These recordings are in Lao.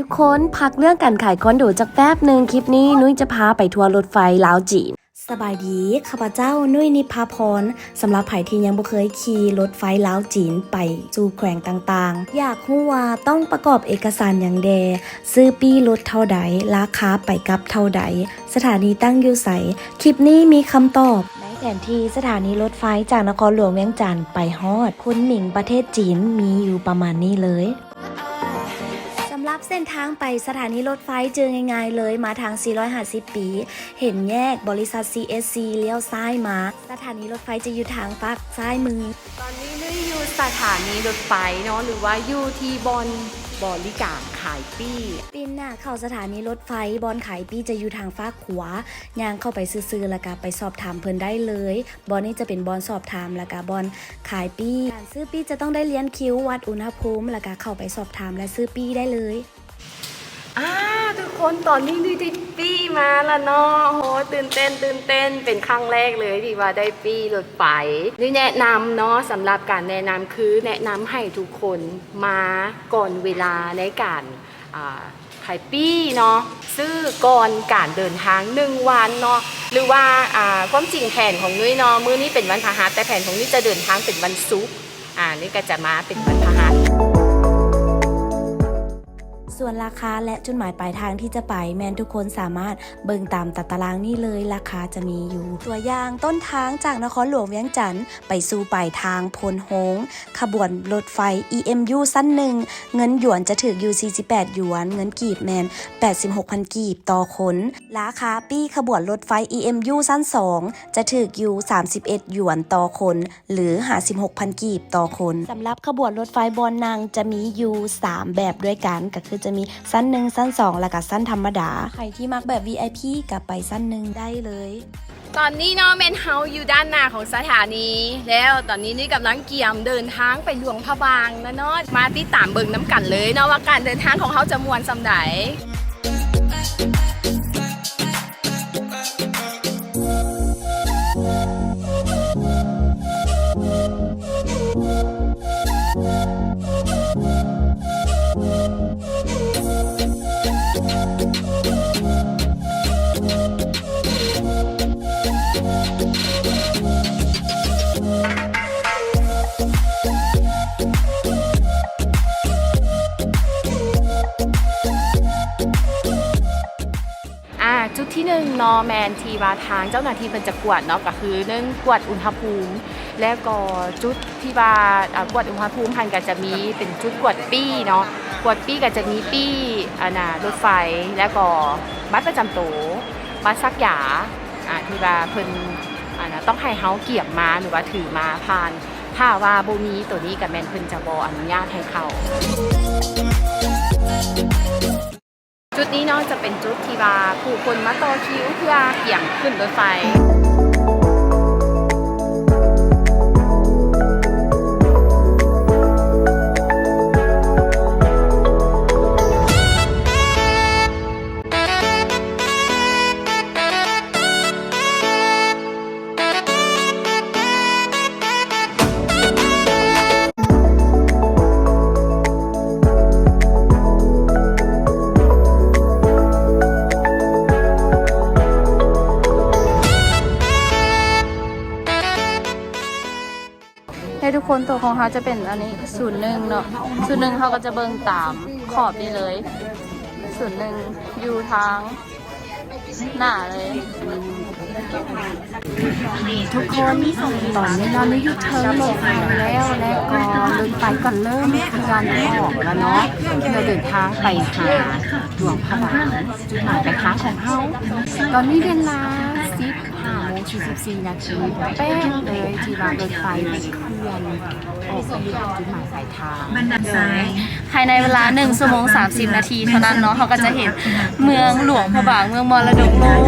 ທຸກຄົນ ພັກເລື່ອງການຂາຍຄອນໂດຈັກແປັບໜຶ່ງ, ຄລິບນີ້ນຸ້ຍຈະພາໄປທົວລົດໄຟລາວຈີນ. ສະບາຍດີ, ຂ້າພະເຈົ້າ ນຸ້ຍ ນິພາພອນ. ສຳລັບໃຜທີ່ຍັງບໍ່ເຄີຍຂີ່ລົດໄຟລາວຈີນໄປສູ່ແຂວງຕ່າງໆ, ຢາກຮູ້ວ່າຕ້ອງປະກອບເອກະສານຫຍັງແດ່, ຊື້ປີ້ລົດເທົ່າໃດ, ລາຄາໄປກັບເທົ່າໃດ, ສະຖານີຕັ້ງຢູ່ໃສ, ຄລິບນີ້ມີຄຳຕອບ. ໃນແຜນທີ່ສະຖານີລົດໄຟຈາກນະຄອນຫຼວງວຽງຈັນໄປຮອດຄຸນໝິງປະເທດຈີນ ມີຢູ່ປະມານນີ້ເລີຍ. ສຳລັບເສັ້ນທາງໄປສະຖານີລົດໄຟ ຈື່ງ່າຍໆເລີຍ, ມາທາງສີ່ຮ້ອຍຫ້າສິບປີ ເຫັນແຍກບໍລິສັດ ຊີເອສຊີ ລ້ຽວຊ້າຍມາ. ສະຖານີລົດໄຟຈະຢູ່ທາງຟາກຊ້າຍມື. ຕອນນີ້ນຸ້ຍຢູ່ສະຖານີລົດໄຟເນາະ ຫຼືວ່າຢູ່ທີ່ບ່ອນບໍລິການຂາຍປີ້. ປີ້ນໜ້າເຂົ້າສະຖານີລົດໄຟ, ບ່ອນຂາຍປີ້ຈະຢູ່ທາງຟາກຂວາ. ຍ່າງເຂົ້າໄປຊື່ໆ ແລ້ວກະໄປສອບຖາມເພິ່ນໄດ້ເລີຍ. ບ່ອນນີ້ຈະເປັນບ່ອນສອບຖາມ ແລ້ວກະບ່ອນຂາຍປີ້. ການຊື້ປີ້ຈະຕ້ອງໄດ້ລຽນຄິວ, ວັດອຸນຫະພູມ ແລ້ວກະເຂົ້າໄປສອບຖາມ ແລະ ຊື້ປີ້ໄດ້ເລີຍ. ອ່າ ທຸກຄົນ ຕອນນີ້ນຸ້ຍໄດ້ປີ້ມາແລ້ວເນາະ. ໂຫ ຕື່ນເຕັ້ນ, ຕື່ນເຕັ້ນ, ເປັນຄັ້ງແລກເລີຍທີ່ວ່າໄດ້ປີ້ລົດໄຟ. ນຸ້ຍແນະນຳເນາະ, ສຳລັບການແນະນຳຄືແນະນຳໃຫ້ທຸກຄົນມາກ່ອນເວລາໃນການ ອ່າ ຂາຍປີ້ເນາະ, ຊື້ກ່ອນການເດີນທາງໜຶ່ງວັນເນາະ, ຫຼືວ່າ ອ່າ ຄວາມຈິງແຜນຂອງນຸ້ຍເນາະ, ມື້ນີ້ເປັນວັນພະຫັດ ແຕ່ແຜນຂອງນຸ້ຍຈະເດີນທາງເປັນວັນສຸກ, ອ່າ ນຸ້ຍກໍຈະມາເປັນວັນພະຫັດ. ສ່ວນລາຄາ ແລະ ຈຸດໝາຍປາຍທາງທີ່ຈະໄປ ແມ່ນທຸກຄົນສາມາດເບິ່ງຕາມຕາຕະລາງນີ້ເລີຍ, ລາຄາຈະມີຢູ່. ຕົວຢ່າງ, ຕົ້ນທາງຈາກນະຄອນຫຼວງວຽງຈັນໄປສູ່ປາຍທາງໂພນໂຮງ, ຂະບວນລົດໄຟ ອີເອັມຢູ ຊັ້ນໜຶ່ງ ເງິນຢວນຈະຖືກຢູ່ສີ່ສິບແປດຢວນ, ເງິນກີບແມ່ນແປດສິບຫົກພັນກີບຕໍ່ຄົນ. ລາຄາປີ້ຂະບວນລົດໄຟ ອີເອັມຢູ ຊັ້ນສອງ ຈະຖືກຢູ່ສາມສິບເອັດຢວນຕໍ່ຄົນ ຫຼື ຫ້າສິບຫົກພັນກີບຕໍ່ຄົນ. ສຳລັບຂະບວນລົດໄຟບ່ອນນັ່ງຈະມີຢູ່ສາມແບບດ້ວຍກັນ, ກໍຄືຈະມີຊັ້ນໜຶ່ງ, ຊັ້ນສອງ ແລ້ວກໍຊັ້ນທຳມະດາ. ໃຜທີ່ມັກແບບ ວີໄອພີ ກໍໄປຊັ້ນໜຶ່ງໄດ້ເລີຍ. ຕອນນີ້ເນາະ ແມ່ນເຮົາຢູ່ດ້ານໜ້າຂອງສະຖານີແລ້ວ. ຕອນນີ້ນຸ້ຍກຳລັງກຽມເດີນທາງໄປຫຼວງພະບາງແລ້ວເນາະ. ມາຕິດຕາມເບິ່ງນຳກັນເລີຍເນາະ ວ່າການເດີນທາງຂອງເຮົາຈະມ່ວນສ່ຳໃດ. ອ່າ ຈຸດທີໜຶ່ງເນາະ ແມ່ນທີ່ວ່າທາງເຈົ້າໜ້າທີ່ເພິ່ນຈະກວດເນາະ ກໍຄື ໜຶ່ງ ກວດອຸນຫະພູມ ແລ້ວກໍຈຸດທີ່ວ່າ ອ່າ ກວດອຸນຫະພູມຫັ້ນກໍຈະມີເປັນຈຸດກວດປີ້ເນາະ, ກວດປີ້ກໍຈະມີປີ້ ອັນນ່າ ລົດໄຟ ແລ້ວກໍບັດປະຈຳໂຕ, ບັດສັກຢາ ອ່າ ທີ່ວ່າເພິ່ນ ອັນນ່າ ຕ້ອງໃຫ້ເຮົາກຽມມາ ຫຼືວ່າຖືມາຜ່ານ, ຖ້າວ່າບໍ່ມີໂຕນີ້ກໍແມ່ນເພິ່ນຈະບໍ່ອະນຸຍາດໃຫ້ເຂົ້າ. ຈຸດນີ້ເນາະ ຈະເປັນຈຸດທີ່ວ່າຜູ້ຄົນມາຕໍ່ຄິວເພື່ອກຽມຂຶ້ນລົດໄຟ. ໃຫ້ທຸກຄົນ ໂຕຂອງເຮົາຈະເປັນອັນນີ້ ສູນໜຶ່ງເນາະ, ສູນໜຶ່ງເຮົາກໍຈະເບິ່ງຕາມຂອບນີ້ເລີຍ, ສູນໜຶ່ງຢູ່ທາງ ໜ້າເລີຍ. ນີ້ທຸກຄົນ ຕອນນີ້ເນາະ ນຸ້ຍຢູ່ເທິງລົດໄຟແລ້ວ ແລະກໍລົດໄຟກໍເລີ່ມເຄື່ອນອອກແລ້ວເນາະ ເພື່ອເດີນທາງໄປຫາຫຼວງພະບາງ ຈຸດໝາຍປາຍທາງຂອງເຮົາ. ຕອນນີ້ເວລາສິບຫ້າໂມງສີ່ສິບສີ່ນາທີ ແປ້ນເລີຍ ທີ່ວ່າລົດໄຟໄດ້ເຄື່ອນອອກຈາກຈຸດໝາຍປາຍ ພາຍໃນເວລາໜຶ່ງຊົ່ວໂມງສາມສິບນາທີເທົ່ານັ້ນເນາະ ເຮົາກໍຈະເຫັນເມືອງຫຼວງພະບາງ ເມືອງມໍລະດົກໂລກ.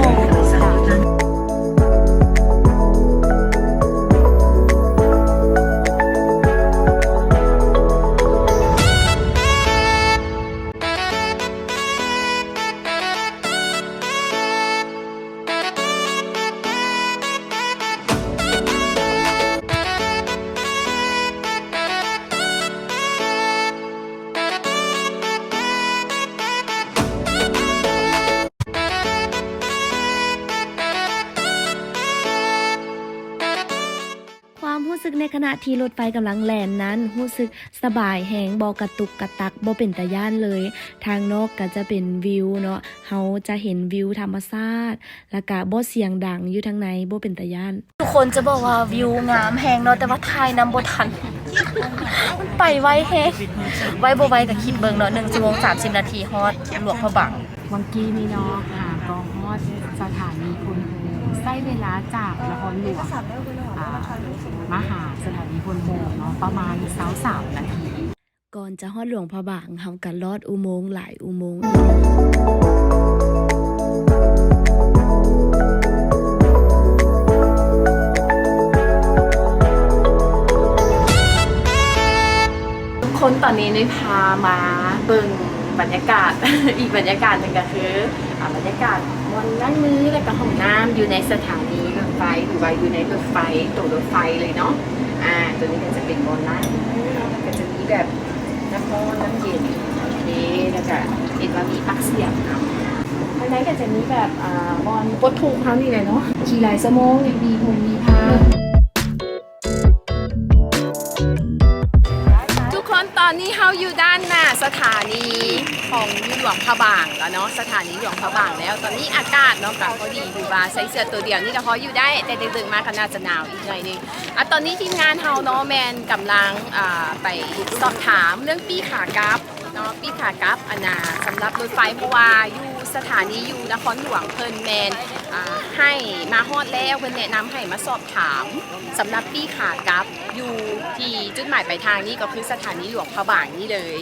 ໃນຂະນະທີ່ລົດໄຟກຳລັງແລ່ນນັ້ນ ຮູ້ສຶກສະບາຍແຮງ, ບໍ່ກະຕຸກກະຕັກ, ບໍ່ເປັນຕາຢ້ານເລີຍ. ທາງນອກກໍຈະເປັນວິວເນາະ, ເຮົາຈະເຫັນວິວທຳມະຊາດ ແລ້ວກະບໍ່ສຽງດັງ, ຢູ່ທາງໃນບໍ່ເປັນຕາຢ້ານ. ທຸກຄົນຈະບອກວ່າວິວງາມແຮງເນາະ, ແຕ່ວ່າຖ່າຍນຳບໍ່ທັນ, ໄປໄວແຮງ, ໄວບໍ່ໄວກໍຄິດເບິ່ງເນາະ, ໜຶ່ງຊົ່ວໂມງສາມສິບນາທີຮອດຫຼວງພະບາງ. ວັງກີ້ນີ້ເນາະ ຫາກໍຮອດສະຖານີໂພນໂຮມ, ໃຊ້ເວລາຈາກນະຄອນຫຼວງ ອ່າ ມາຫາສະຖານີໂພນໂຮມເນາະ ປະມານຊາວສາມນາທີ. ກ່ອນຈະຮອດຫຼວງພະບາງ, ເຮົາກໍລອດອຸໂມງຫຼາຍອຸໂມງ. ທຸກຄົນ ຕອນນີ້ນຸ້ຍພາມາເບິ່ງບັນຍາກາດ ອີກບັນຍາກາດໜຶ່ງກໍຄື ອ່າ ບັນຍາກາດບ່ອນລ້າງມື ແລ້ວກໍຫ້ອງນ້ຳຢູ່ໃນສະຖານີລົດໄຟ ຫຼືວ່າຢູ່ໃນລົດໄຟ ໂຕລົດໄຟເລີຍເນາະ. ອ່າ ໂຕນີ້ກໍຈະເປັນບ່ອນລ້າງມືເນາະ, ແລ້ວກໍຈະມີແບບ ນ້ຳຮ້ອນ ນ້ຳເຢັນ ໂອເຄ ແລ້ວກະເຫັນວ່າມີປາກສຽມນຳ. ທາງໃນກະຈະມີແບບ ອ່າ ບ່ອນປົດທຸກເຮົານີ້ແຫຼະເນາະ, ຂີ່ຫຼາຍຊົ່ວໂມງ ຍັງມີພົ່ມມີຜ້າ. ທຸກຄົນ ຕອນນີ້ເຮົາຢູ່ດ້ານໜ້າສະຖານີຂອງຢູ່ຫຼວງພະບາງແລ້ວເນາະ, ສະຖານີຫຼວງພະບາງແລ້ວ. ຕອນນີ້ອາກາດເນາະ ກະພໍດີ ຫຼືວ່າໃສ່ເສື້ອໂຕດຽວນີ້ກະພໍຢູ່ໄດ້, ແຕ່ເດິກໆມາກະໜ້າຈະໜາວອີກໜ້ອຍໜຶ່ງ. ອ່າ ຕອນນີ້ທີມງານເຮົາເນາະ ແມ່ນກຳລັງ ອ່າ ໄປສອບຖາມເລື່ອງປີ້ຂາກັບເນາະ, ປີ້ຂາກັບ ອັນນ່າ ສຳລັບລົດໄຟ, ເພາະວ່າຢູ່ສະຖານີຢູ່ນະຄອນຫຼວງເພິ່ນແມ່ນ ອ່າ ໃຫ້ມາຮອດແລ້ວ ເພິ່ນແນະນຳໃຫ້ມາສອບຖາມສຳລັບປີ້ຂາກັບ ຢູ່ທີ່ຈຸດໝາຍປາຍທາງນີ້ ກໍຄືສະຖານີຫຼວງພະບາງນີ້ເລີຍ.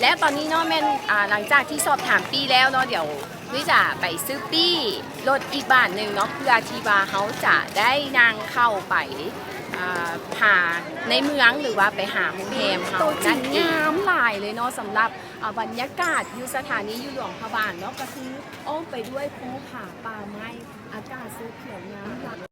ແລ້ວຕອນນີ້ເນາະ ແມ່ນ ອ່າ ຫຼັງຈາກທີ່ສອບຖາມປີ້ແລ້ວເນາະ ດຽວ ນຸ້ຍຈະໄປຊື້ປີ້ລົດອີກບ້ານໜຶ່ງເນາະ ເພື່ອທີ່ວ່າເຮົາຈະໄດ້ນັ່ງເຂົ້າໄປ ອ່າ ຫາໃນເມືອງ ຫຼືວ່າໄປຫາໂຮງແຮມເຮົານັ້ນເອງ. ງາມຫຼາຍເລີຍເນາະ ສຳລັບ ອ່າ ບັນຍາກາດຢູ່ສະຖານີຢູ່ຫຼວງພະບາງເນາະ, ກໍຄືອ້ອມໄປດ້ວຍພູຜາປ່າໄມ້ ອາກາດສະເຂຽວງາມ.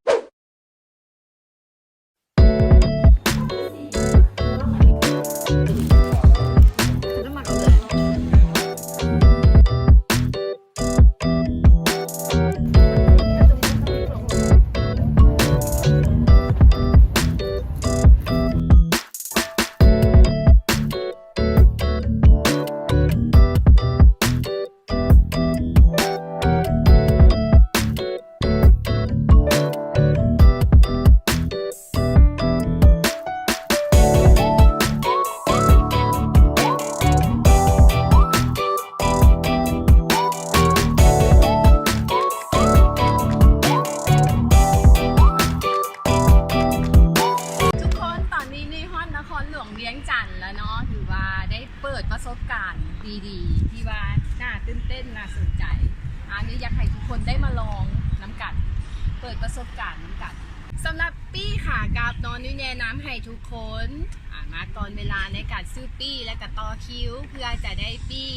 ທຸກຄົນ ຕອນນີ້ນຸ້ຍຮອດນະຄອນຫຼວງວຽງຈັນແລ້ວເນາະ, ຖືວ່າໄດ້ ເປີດປະສົບການດີໆ ທີ່ວ່າໜ້າຕື່ນເຕັ້ນ ໜ້າສົນໃຈ. ອາ ນຸ້ຍຢາກໃຫ້ທຸກຄົນໄດ້ມາລອງນຳກັນ ເປີດປະສົບການນຳກັນ. ສຳລັບປີ້ຂາກັບເນາະ ນຸ້ຍແນະນຳໃຫ້ທຸກຄົນ ອາ ມາກ່ອນເວລາໃນການຊື້ປີ້ ແລະກະຕໍ່ຄິວ ເພື່ອຈະໄດ້ປີ້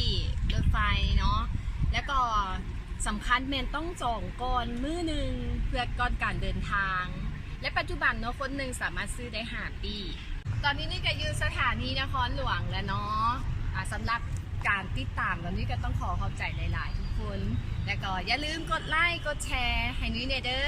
ລົດໄຟເນາະ, ແລະກໍສຳຄັນແມ່ນຕ້ອງຈອງກ່ອນມື້ໜຶ່ງ ເພື່ອກ່ອນການເດີນທາງ. ແລະປັດຈຸບັນເນາະ ຄົນໜຶ່ງສາມາດຊື້ໄດ້ຫ້າປີ້. ຕອນນີ້ນຸ້ຍກະຢູ່ສະຖານີນະຄອນຫຼວງແລ້ວເນາະ. ອາ ສຳລັບການຕິດຕາມເນາະ ນຸ້ຍກະຕ້ອງຂໍຂອບໃຈຫຼາຍໆທຸກຄົນ, ແລະກໍຢ່າລືມກົດໄລ ກົດແຊໃຫ້ນຸ້ຍແດ່ເດີ້.